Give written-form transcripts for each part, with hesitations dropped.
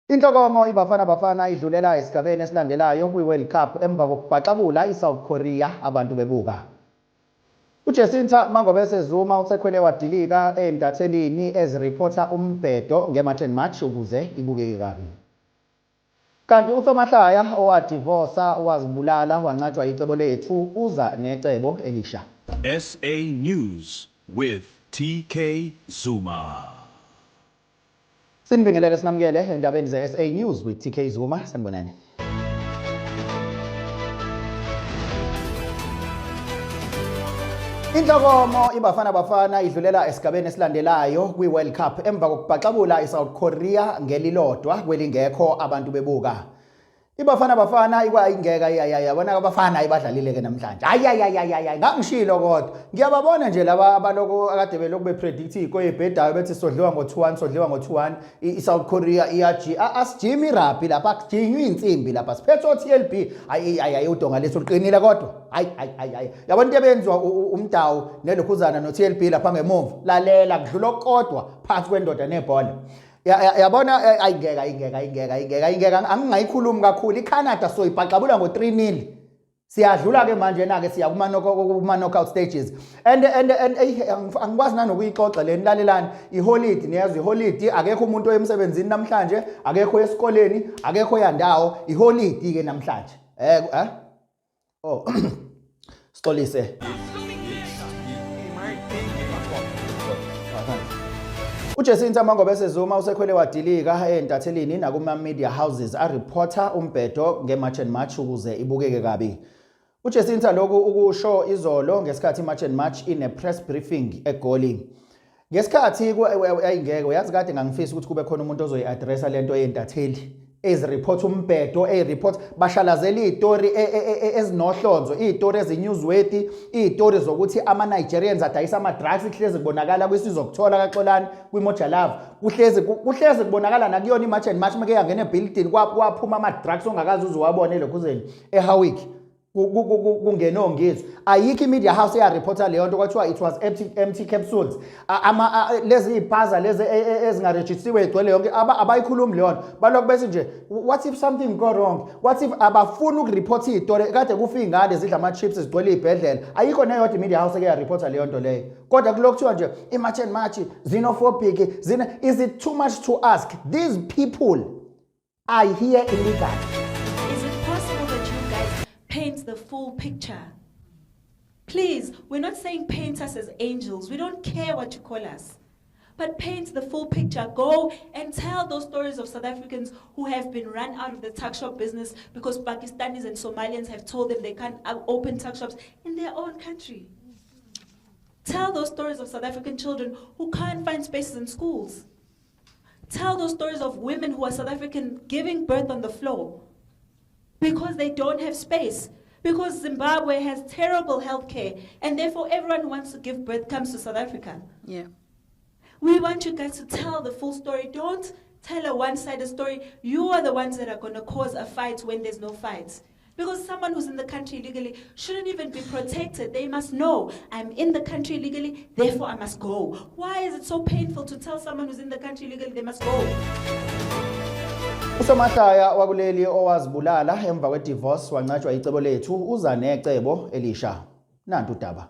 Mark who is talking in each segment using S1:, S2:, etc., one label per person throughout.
S1: Inhlokomo iBafana Bafana idlulela esigabeni esilandelayo kwi-World Cup emva kokubhaxabula iSouth Korea abantu bebuka. UJacinta Mangobese Zuma usekhwele wadilika ezintathelini ezirephotha umbhedo nge-March and March ukuze ibukeke kabi. Kanti uSomahlaya owadivosa wazibulala wancatshwa icebo lethu uza necebo elisha.
S2: SA News with TK Zuma.
S1: Sinibingelele sinamukele endabeni ze-SA News with TK Zuma. Sanibonani. Inhlokomo iBafana Bafana idlulela esigabeni esilandelayo kwi-World Cup emva kokubhaxabula iSouth Korea ngelilodwa kwelingekho abantu bebuka. IBafana Bafana ikwayingeka yabona abafana ibadlalile ke namhlanje. Hayi hayi hayi hayi ngangishilo kodwa. Ngiyababona nje laba abaloko akade belokhu bepredict ikoyi ebhedayo bethi sodliwa ngo-2-1 sodliwa ngo-2-1 i-South Korea iyaji asijimi irabhi lapha akujinywa insimbi lapha siphethe o-TLB hayi hayi hayi udonga lethu luqinile kodwa hayi hayi hayi hayi yabona into ebenziwa umdawu nelokhuzana no-TLB lapha ngemuva lalela kudlula okukodwa phakathi kwendoda nebhola yabona eh, ayingeke ayingeke ayingeke ayingeke ayingeke angingayikhulumi kakhulu iCanada soyibhaxabula ngo-3 nil siyadlula ke manje na ke siya kuma kuma knockout stages and and and angikwazi nanokuyixoxa le nilalelani iholiday niyazwa iholiday akekho umuntu oyemsebenzini namhlanje akekho esikoleni akekho yandawo iholiday ke namhlanje eh eh oh sixolise uJacinta Mangobese Zuma usekhwele wadilika entathelini nakuma-media houses areporter umbhedo nge-March and March ukuze ibukeke kabi. UJacinta lokhu ukusho izolo ngesikhathi i-March and March ine-press briefing eGoli. Ngesikhathi ayingeke uyazi kade ngangifisa ukuthi kube khona umuntu ozoyi-addressa lento yentatheli ezireport umbhedo eyireport bashalazela izitori e, e, e, ezinohlonzo izitori ezinewsworthy izitori zokuthi ama-Nigerians adayisa ama-drugs kuhlezi kubonakala kwisizokuthola kaXolani kwiMoja Love kuhlezi kuhlezi kubonakala nakuyona i-March and March meke yangena ebuilding kwaphuma ama-drugs ongakaze uze uwabone elokhuzeni eHowick kungene ongizwe ayikho i-media house eyareporta leyo nto kwathiwa it was empty, empty capsules ama lezi iy'paza lezi e, e, ezingarejisthiwe igcwele yonke abayikhulumi leyo nto balokhu bethi nje what if something go wrong what if abafuni ukureporta iy'tori kade kufa iy'ngane zidla ama-chips zigcwele iy'bhedlela ayikho neyodwa i-media house eke yareporta leyo nto leyo kodwa kulokhu kuthiwa nje i-march and march xenophobic zine is it too much to ask these people are here illegally.
S3: Is it possible that you guys paint the full picture? Please, we're not saying paint us as angels. We don't care what you call us. But paint the full picture. Go and tell those stories of South Africans who have been run out of the tuck shop business because Pakistanis and Somalians have told them they can't open tuck shops in their own country. Tell those stories of South African children who can't find spaces in schools. Tell those stories of women who are South African giving birth on the floor because they don't have space, because Zimbabwe has terrible health care, and therefore everyone who wants to give birth comes to South Africa. We want you guys to tell the full story. Don't tell a one-sided story. You are the ones that are going to cause a fight when there's no fight. Because someone who's in the country illegally shouldn't even be protected. They must know, I'm in the country illegally, therefore I must go. Why is it so painful to tell someone who's in the country illegally they must go?
S1: Usomahlaya wakuleli owazibulala emva kwedivorce wancatshwa icebo lethu uza necebo elisha. Nantu udaba.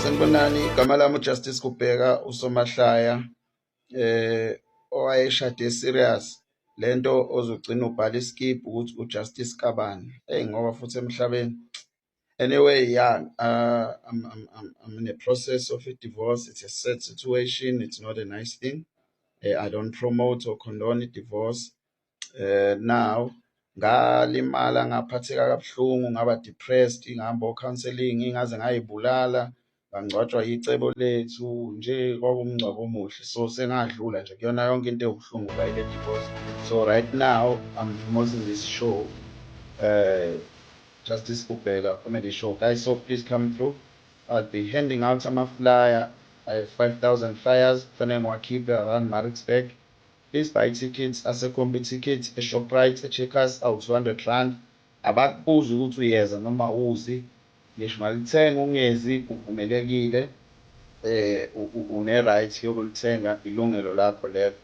S4: Sanibonani, igama lami uJustice Kubheka usomahlaya owayeshade serious lento ozogcina ubhala iskip ukuthi uJustice kabani. Eyi ngoba futhi emhlabeni. Anyway, yeah, I'm in a process of a divorce. It's a sad situation. It's not a nice thing. I don't promote or condone a divorce. Now ngalimala ngaphatheka kabuhlungu ngaba depressed ngihamba o-counselling ngaze ngayibulala ngangcwatshwa icebo lethu nje kwakuwumngcwabo omuhle so sengadlula nje kuyona yonke into ewubuhlungu ile divorce. So right now I'm promoting this show, Justice Kubheka comedy show, guys, so please come through. I'll be handing out ama-flyer. I have 5,000 flyers kufanele ngiwakhiphe around Maritzburg. Please buy tickets, asekhomba tickets eShoprite, eCheckers awu-200 rand. Abakubuzi ukuthi uyeza noma uzi, ngisho ungalithenga ungezi uvumelekile, une-right yokulithenga, ilungelo lakho lelo.